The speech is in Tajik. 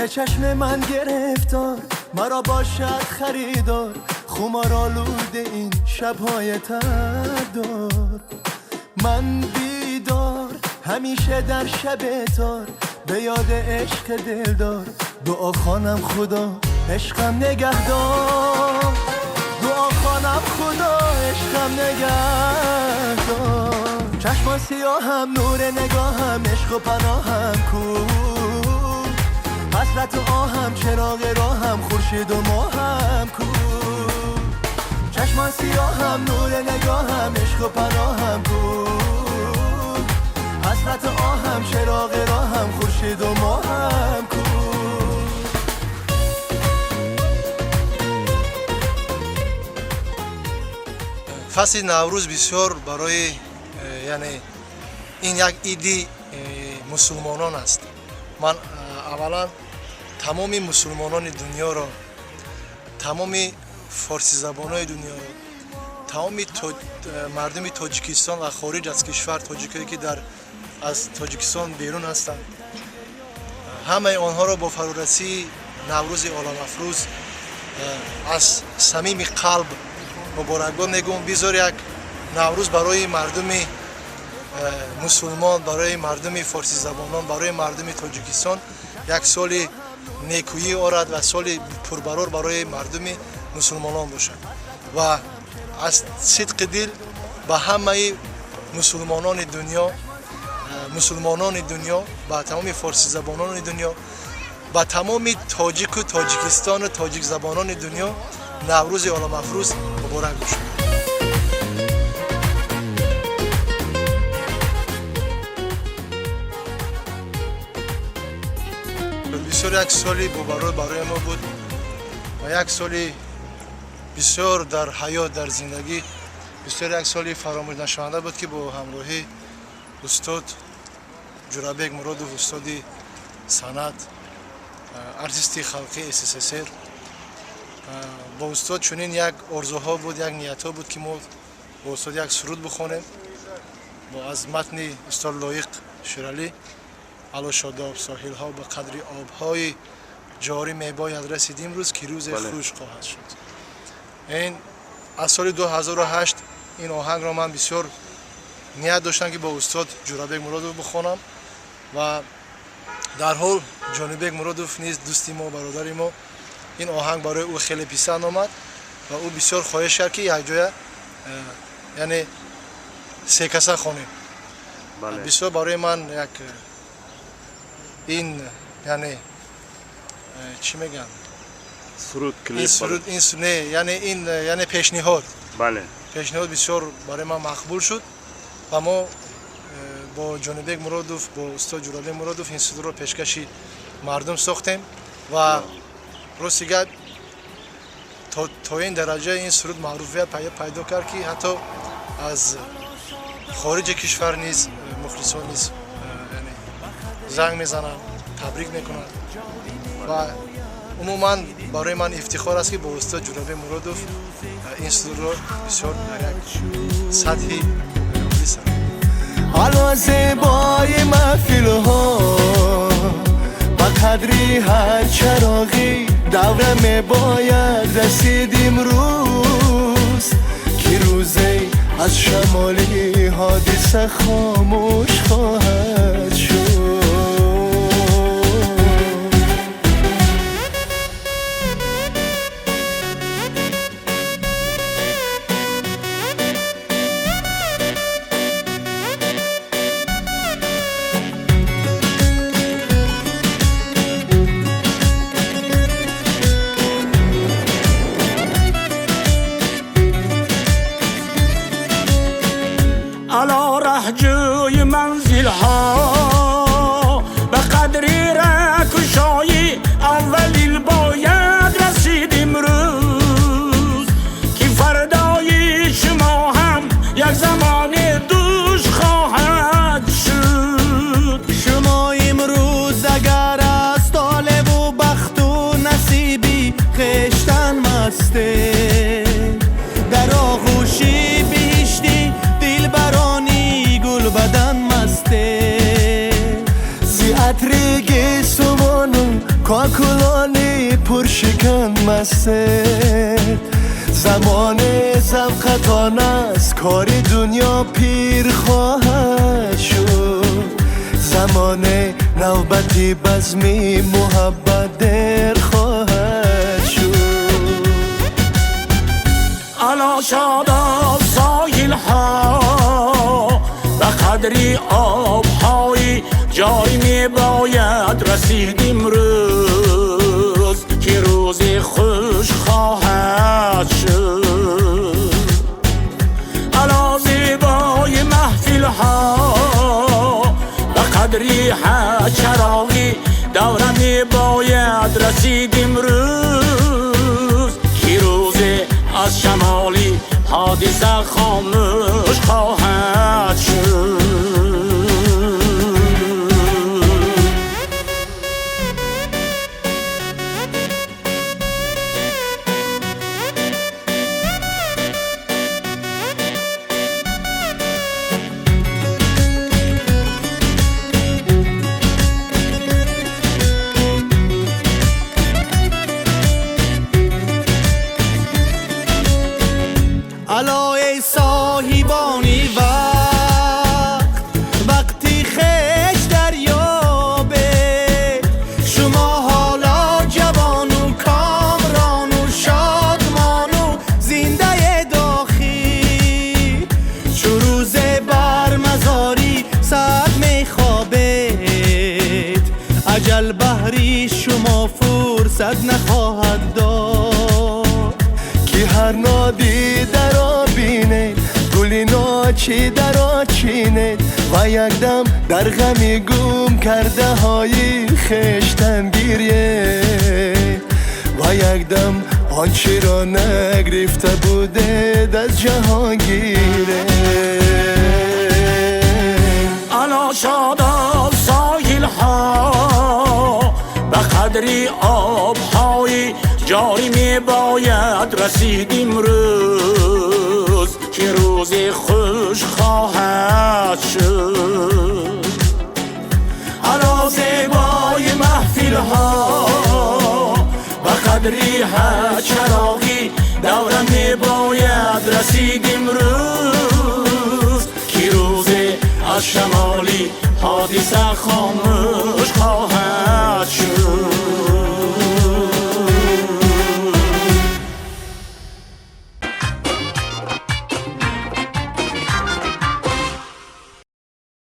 چشم من گرفتار، مرا باشد خریدار، خمار آلوده این شب‌های تردار. من بیدار همیشه در شب تار، به یاد عشق دلدار، دعا خوانم خدا عشقم نگهدار، دعا خوانم خدا عشقم نگهدار. چشم سیاهم نور نگاهم، عشق و پناهم کو، حسرت و آهم چراغ راهم، خورشید و ماهم کو. چشم سیاهم نور نگاهم، عشق و پناهم کو، حسرت و آهم چراغ راهم، خورشید و ماهم کو. Фасли Наврӯз бисёр барои, яъне ин як иди мусулмонон аст. Ман аввалан тамоми мусулмонони дунёро, тамоми форсизабонои дунёро, тамоми мардуми Тоҷикистон ва хориҷ аз кишвар, тоҷикое ки аз Тоҷикистон берун ҳастанд, ҳамаи онҳоро бо фарорасии Наврӯзи оламафрӯз аз самими қалб муборакбод мегӯм. Бизор як Наврӯз барои мардуми мусулмон, барои мардуми форсизабонон, барои мардуми Тоҷикистон як соли некӯӣ орад ва соли пурбарор барои мардуми мусулмонон бошад ва аз сидқи дил ба ҳамаи мусулмонони дунё, мусулмонони дунё, ба тамоми форсизабонони дунё, ба тамоми тоҷику Тоҷикистону тоҷикзабонони дунё Наврӯзи оламафрӯз муборак бошад. Бисёр як соли бобарор барои мо буд ва як соли бисёр дар ҳаёт, дар зиндагӣ бисёр як соли фаромӯшнашаванда буд, ки бо ҳамроҳии устод Ҷурабек Муродов, устоди санъат, артисти халқи СССР, бо устод чунин як орзуҳо буд, як ниятҳо буд, ки мо бо устод як суруд бихонем аз матни устод Лоиқ Шералӣ. Ало шодоб соҳилҳо ба қадри обҳои ҷорӣ мебояд расид имрӯз, ки рӯзе хуш хоҳад шуд. Ин аз соли 2008 ин оҳангро ман бисёр ният доштам, ки бо устод Ҷурабек Муродов бихонам ва дар ҳол Ҷонибек Муродов низ дӯсти мо, бародари мо, ин оҳанг барои ӯ хеле писанд омад ва ӯ бисёр хоҳиш кард, ки якҷоя, яъне секаса хонем. Бисёр барои ман як ин, яъне чӣ мегӯянд, суруд, клип, суруд, ин не, яъне ин, яъне пешниҳод, пешниҳод бисёр барои ман мақбул шуд ва мо бо Ҷонибек Муродов, бо устод Ҷурабек Муродов ин сурудро пешкаши мардум сохтем ва рости гап, то ин дараҷа ин суруд маъруфият пайдо кард, ки ҳатто аз хориҷи кишвар низ мухлисон низ занг мезананд, табрик мекунанд ва умуман барои ман ифтихор аст, ки бо устод Ҷурабек Муродов ин сурудро бисёр дар як сатҳи олӣ сар. Ало зебои маҳфилҳо, ба қадри ҳар чароғӣ давра мебояд расид имрӯз, ки рӯзе аз шамоли ҳодиса хомӯш хоҳад шуд. رهجوی منزل ها به قدری رکشای اولین باید رسید امروز، که فردای شما هم یک زمان دوش خواهد شد. شما امروز اگر از طالع و بخت و نصیبی خویشتن مسته، در آغوشی بهشتی دلبرانی گل بدن مسته. Кокулони пуршикан мастед. Замон завқатон аст, кори дунё пир хоҳад шуд. Замон навбати базми муҳаббат дер хоҳад шуд. Ало шодоб соҳилҳо, ба қадри обҳои ҷорӣ мебояд расид имрӯз, ки рӯзи хуш хоҳад шуд. Ало зебои маҳфилҳо, ба қадри ҳар чароғи давра мебояд расид имрӯз, ки рӯзе аз шамоли ҳодиса хомӯш хоҳад шуд. Ало эй соҳибони вақт, вақти хеш дарёбед. Шумо ҳоло ҷавону комрону шодмону зиндае дохил. Чу рӯзе бар мазори сар мехобед, аҷал баҳри шумо фурсат нахоҳад дод. Ки ҳар нодидаро бинед, гули ночидаро чинед ва якдам дар ғами гум кардаҳои хештан гиред ва якдам он чиро нагирифта будед аз ҷаҳон гиред. Ало шодоб соҳилҳо, ба қадри обҳои ҷорӣ мебояд расид имрӯз, ки рӯзи хуш хоҳад шуд. Ало зебои маҳфилҳо, ба қадри ҳар чароғи давра мебояд расид имрӯз, ки рӯзе аз шамоли ҳодиса хомӯш хоҳад шуд.